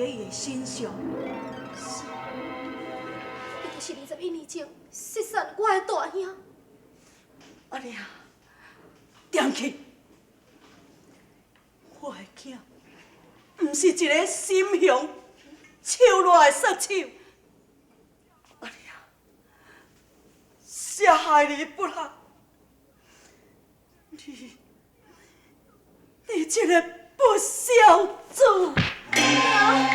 咧伊的身上。是，伊就是21年前失散我的大兄。阿娘，踮去，我的囝，毋是一个心雄手软的杀手。阿娘，谁害你不啦？你，你这个不孝子！娘。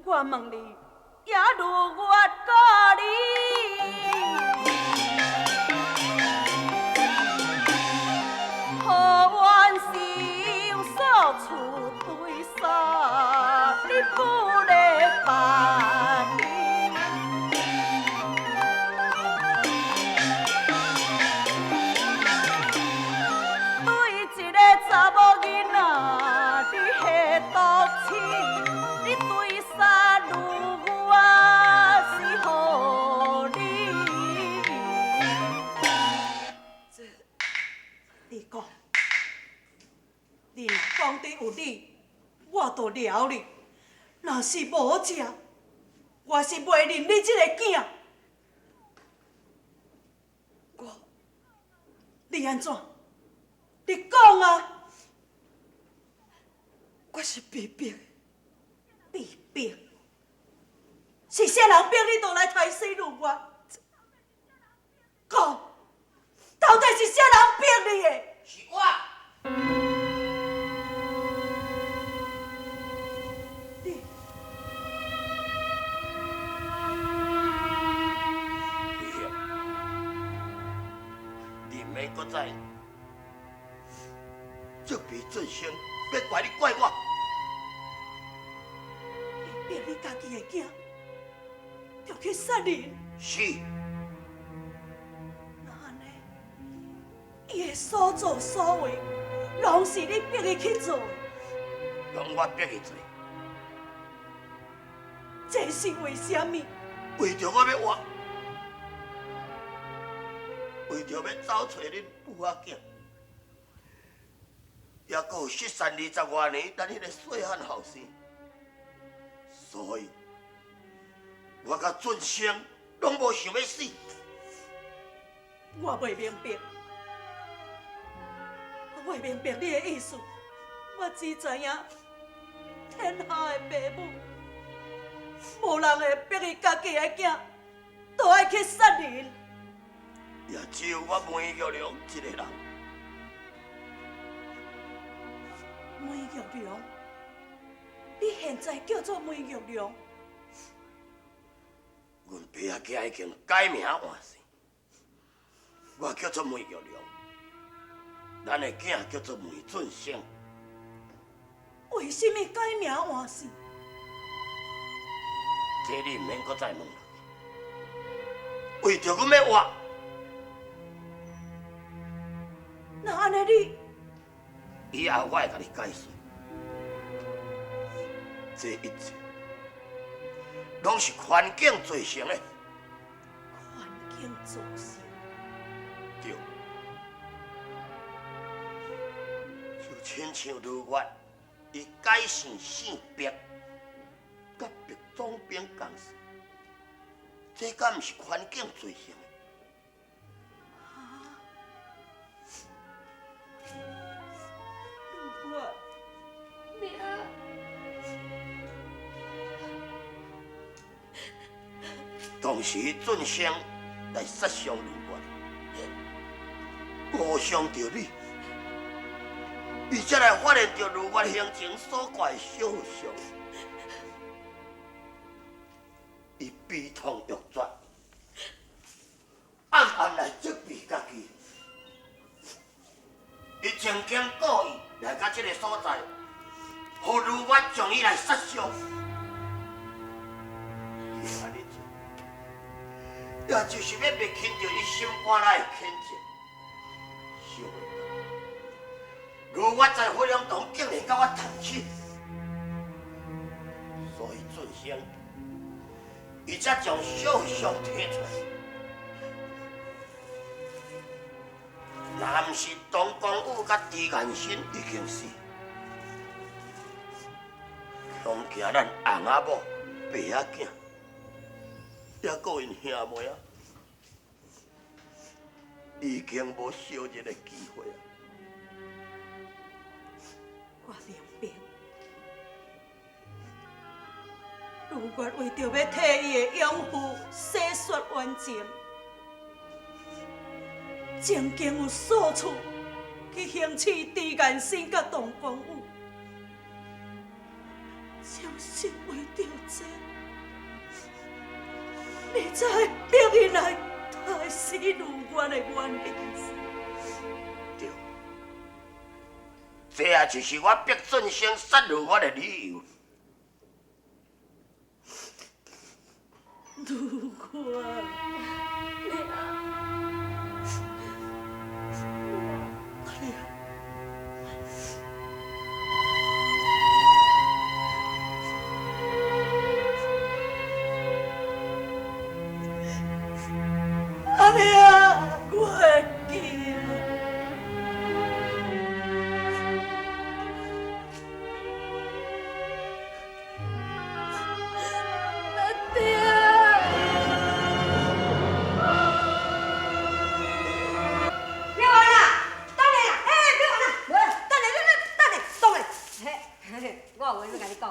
我问你，也如月故里，何愿受所处对杀，你不来办？对一个查某囡仔，你下毒手，你对杀女我是何理？这，你讲，你若讲得有理，我就饶你；若是无者，我是袂认你这个囝。我，你按怎？你讲啊！我是被逼的，被逼？是啥人逼你倒来刣死女我？讲，到底是啥人逼你的？是我。你，桂英，你免阁再责备俊生，别怪你怪我。伊逼你家己的囝，著去殺人。是。那按呢？伊的所作所為，攏是你逼伊去做的。攏我逼伊做。這是為啥物？為著我欲活，為著欲走揣恁母仔囝，抑閣有失散20外年咱彼个細漢後生，所以，我佮俊生攏無想欲死。我袂明白，我袂明白你的意思。我只知影，天下的爸母，無人會逼伊家己的囝，都愛去殺人。也只有我梅玉良一个人。梅玉良，你現在叫做梅玉良？阮爸仔囝已經改名換姓，我叫做梅玉良，咱的囝叫做梅俊生。為什麼改名換姓？這你毋免閣再問落去。為著阮欲活。那按呢你？以後我會共你解釋，這一切攏是環境造成的。環境造成？對。就親像盧月，伊改姓姓白，佮白總兵仝姓，這敢毋是環境造成的？啊！盧月，娘。當時俊生來殺傷盧月，誤傷著你，伊才來發現著盧月胸前所掛的小傷，伊悲痛欲絕，暗暗來責備家己。伊曾經故意來到這个所在，予盧月將伊來殺傷。伊按呢做，也就是欲滅輕著伊心肝內的譴責。想袂到，盧月在火龍洞竟然共我趁手，所以俊生，伊才將小傷提出來。若毋是唐光武佮朱元新已經死，恐驚咱翁仔某、爸仔囝，抑閣𪜶兄妹仔，已經無相認的機會啊！我明白，盧月為著欲替伊的養父洗雪冤情，曾經有數次去行刺朱元新佮唐光武，就是為著這，你才會逼伊來殺死盧月的原因。對，這也就是我逼俊生殺盧月的理由。盧月，娘。阿娘，我的囝。阿爹。妙云啊，等下啦，欸，妙云啊，无啦，等下，等等下，等下，嘿，我有話欲共你講。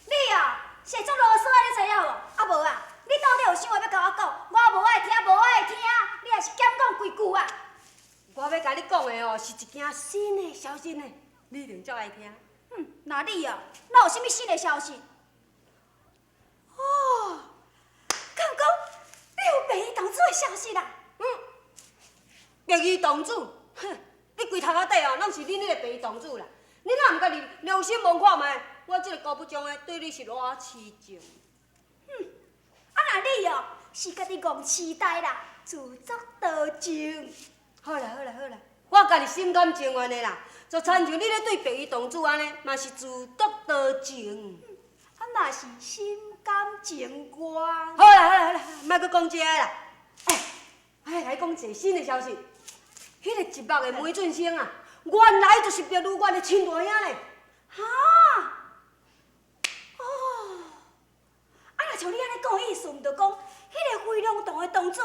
你哦，是會足囉嗦的，你知影無？啊無啊，你到底有啥話欲共我講？我無愛聽，無愛聽，你也是減講幾句啊！我欲共你講的哦，是一件新的消息呢，你一定足愛聽。哼，那你哦，哪有啥物新的消息？哦，敢講你有白衣公主的消息啦？嗯，白衣公主，哼，你規頭殼底哦，攏是恁彼个白衣同志啦。你若毋家己良心问看覓，我這個高不忠的對你是偌痴情。哼，啊若你哦是家己戇痴呆啦，自作多情。好啦好啦好啦，我家己心甘情願的啦，就親像你咧對白衣同志按呢，嘛是自作多情。啊嘛是心甘情願。好啦好啦好啦，莫閣講這个啦。欸，哎，來講一个新的消息，彼個一目的梅俊生啊，原來就是白如月的親大兄咧。哈？哦，啊若像你按呢講的意思，毋就講，彼個飛龍洞的洞主，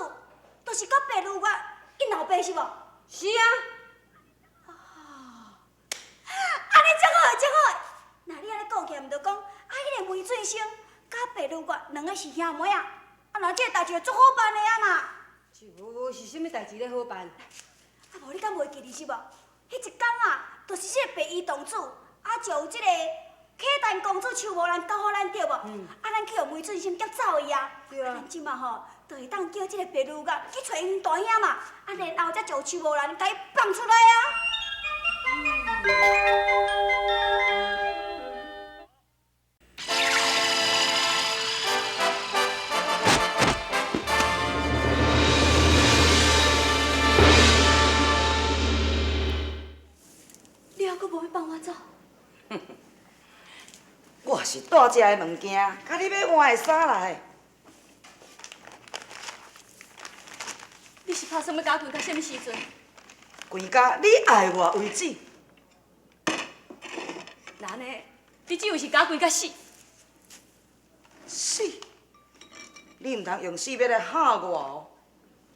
就是佮白如月𪜶老爸是無？是啊。哦，按呢足好足好。若你按呢講起來，毋就講，啊，彼個梅俊生佮白如月兩个是兄妹啊？啊，若這个代誌足好辦的啊嘛。是無是啥物代誌咧好辦？啊，無你敢袂記得是無？彼一工啊，就是這个白衣同志，啊，就這个契丹公主秋无蘭交予咱對無？啊，咱去予梅俊生劫走伊啊。對啊。咱這馬吼，就會當叫這个白如月去揣𪜶大兄嘛，啊，然後才將秋無蘭共伊放出來啊。你猶閣無欲放我走？我是帶這个物件，共你欲換的衫來。你是拍算欲共我困到啥物時陣？困到你愛我為止。那按呢，你這位是共我困到死？死？你毋通用死欲來嚇我哦！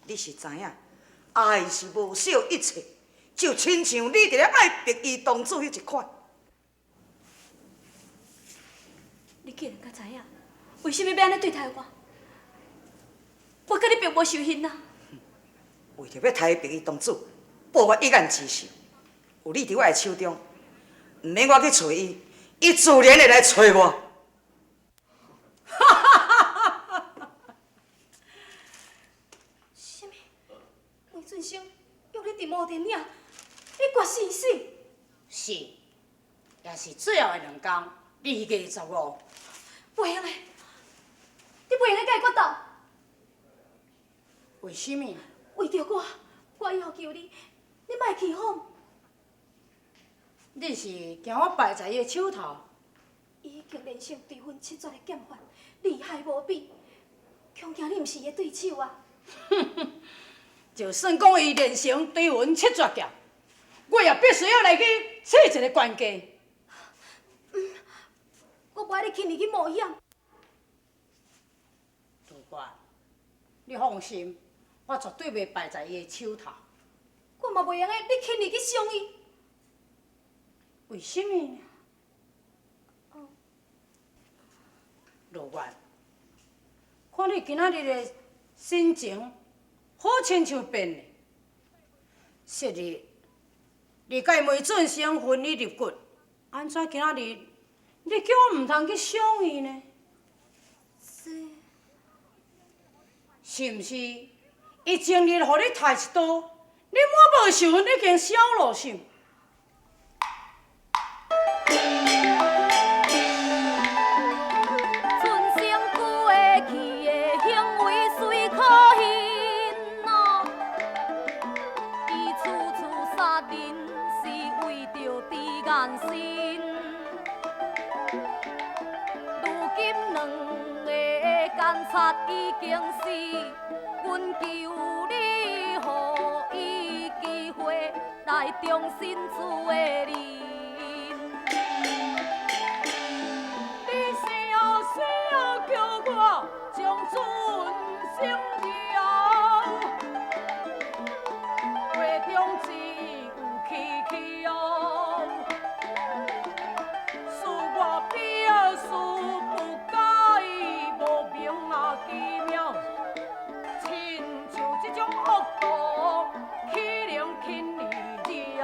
你是知影，愛是無惜一切，就親像你佇咧愛白衣同志彼一款。你既然敢知影，為啥物欲按呢對待我？我佮你並無仇恨啊！為著欲刣白衣同志，報我一眼之仇，有你佇我的手中，毋免我去揣伊，伊自然會來揣我。啥物？梅俊生約你佇摩天嶺，你決死死？是，也是最後的兩工，2月25。袂用的，你袂用的共伊決鬥。為啥物？為著我，我以後求你，你莫起哄。你是驚我敗在伊的手頭？伊已經練成追魂七絕的劍法，厲害無比，恐驚你毋是伊的對手啊！就算講伊練成追魂七絕劍，我也必須要來去試一个懸架。我無愛你輕易去冒險。杜月，你放心，我絕對袂敗在伊的手頭。我嘛袂用得你輕易去傷伊。為啥物呢？盧月，看你今仔日的神情，好親像變的。昔日你佮梅俊生魂已入骨，按怎今仔日你叫我毋通去傷伊呢？是，是毋是？伊前日予你刣一刀，你滿目仇恨已經消落心。春生過去的行為雖可恨哦，伊處處殺人是為著甜言心。如今兩个監察已經死，阮求你予伊機會來重新做人。你死啊死啊叫我將春生了，話中只有蹊蹺。恕我表示不解，無名啊奇妙，親像這種惡毒，豈能輕易了？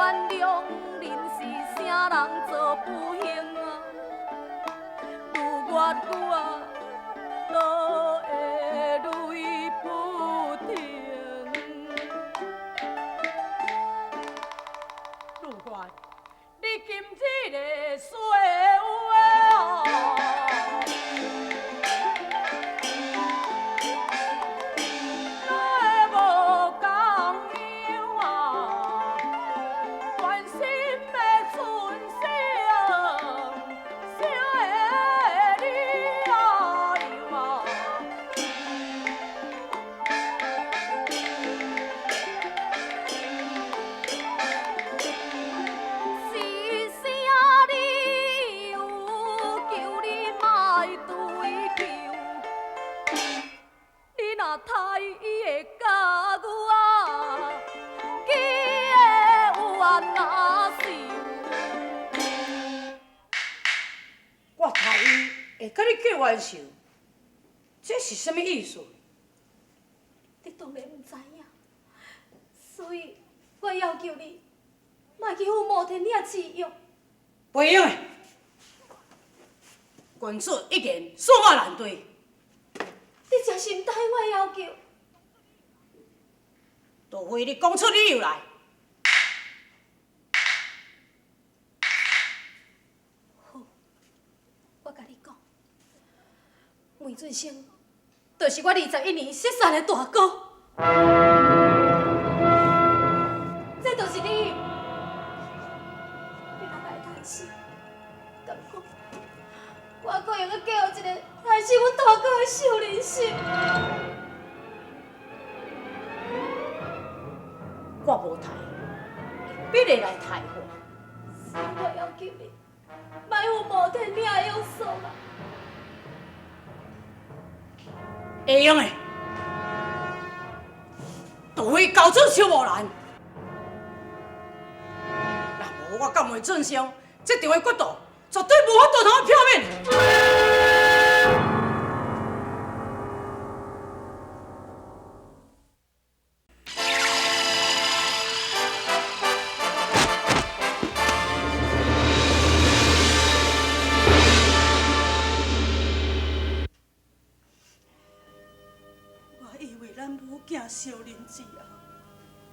原谅，恁是啥人做不幸啊？愈越久啊，落的泪不停。如愿，你今日的说话啊，哪会无共样啊？关心的春生，啥个理由啊？是啥理由求你莫追究？你若杀伊会甲我，记会有安怎想？我杀伊会佮你结冤仇，这是啥物意思？你当然毋知影，所以我要求你，莫去赴摩天岭之约。袂用的，君子一言，驷马难追。你真是毋答应我的要求。除非你讲出理由来。好，我共你讲，梅俊生就是我21年失散的大哥，这就是你。你若共伊杀死，敢讲我阁会用阁嫁予一个杀死阮大哥的小人心？我无杀，伊必会来杀我。所以我要求你，莫赴摩天岭的约束啦。会用的，除非交出邱木兰，若无我佮梅俊生这场的决斗，绝对无法度通票面。我以为咱母囝相认之后，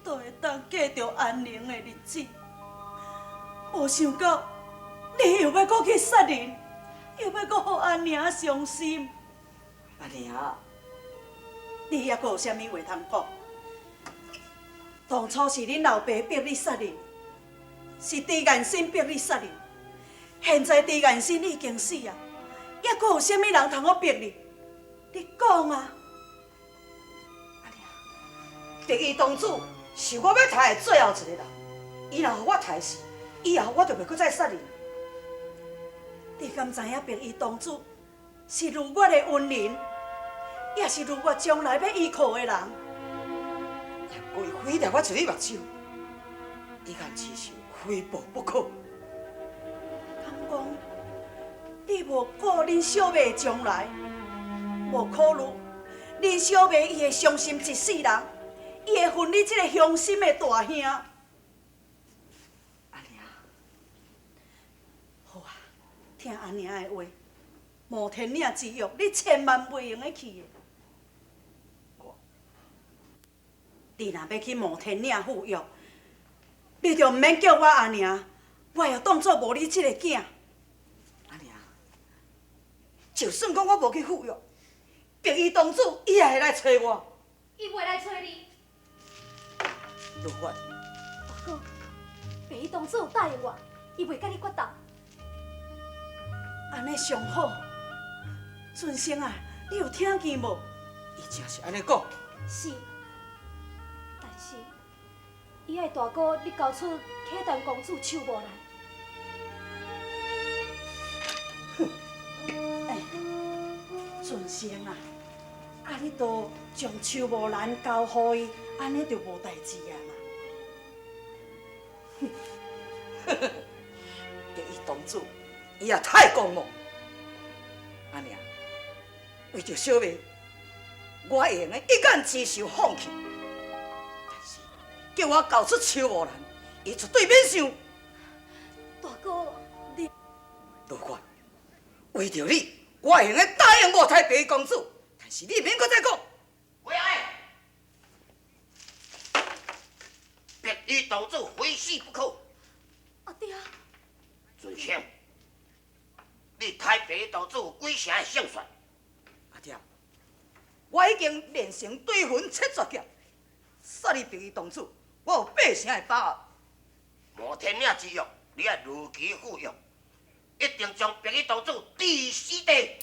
就会当过著安宁的日子，无想到你又欲阁去杀人，又欲阁予阿娘伤心。阿娘，你犹阁有啥物话通讲？当初是恁老爸逼你杀人，是朱彦新逼你杀人。现在朱彦新已经死啊，犹阁有啥物人通好逼你？你讲啊！阿娘，白衣公主是我欲杀的最后一个人，伊若予我杀死，以后我就袂阁再杀人。你敢知影白衣公主是如月的恩人，也是如月将来欲依靠的人？也过伊非掠我一个目睭，伊敢只是非报不可。敢讲，你无顾恁小妹的将来，无考虑恁小妹伊会伤心一世人，伊会恨你这个乡心的大兄。阿娘，好啊，听阿娘的话，摩天岭之约，你千万袂用得去的。你若欲去摩天岭赴约，你就毋免叫我阿娘，我会当做无你这个囝。阿娘，就算讲我无去赴约，白衣公主伊也会来揣我。伊袂来揣你。如月，大哥，白衣公主有答应我，伊袂佮你决斗。按呢上好，俊生啊，你有听见无？伊真是按呢讲。是，但是伊爱大哥你交出契丹公主邱无兰。欸，俊生啊，啊你都将邱无兰交予伊，按呢就无代志啊嘛。白衣公主，伊也太狂妄。阿娘，为著小妹，我会用得一眼之仇放弃。但是叫我交出邱无兰，伊絕對免想。大哥，你盧月，為著你，我會用得答應無刣白衣公子，但是你免閣再講。回來，白衣公子非死不可。阿爹，俊生，你刣白衣公子有幾成的勝算？阿爹，我已經練成對雲七絕劍，殺你白衣公子，我有八成的把握。摩天嶺之約，你愛如期赴約，一定將白衣公子置死地。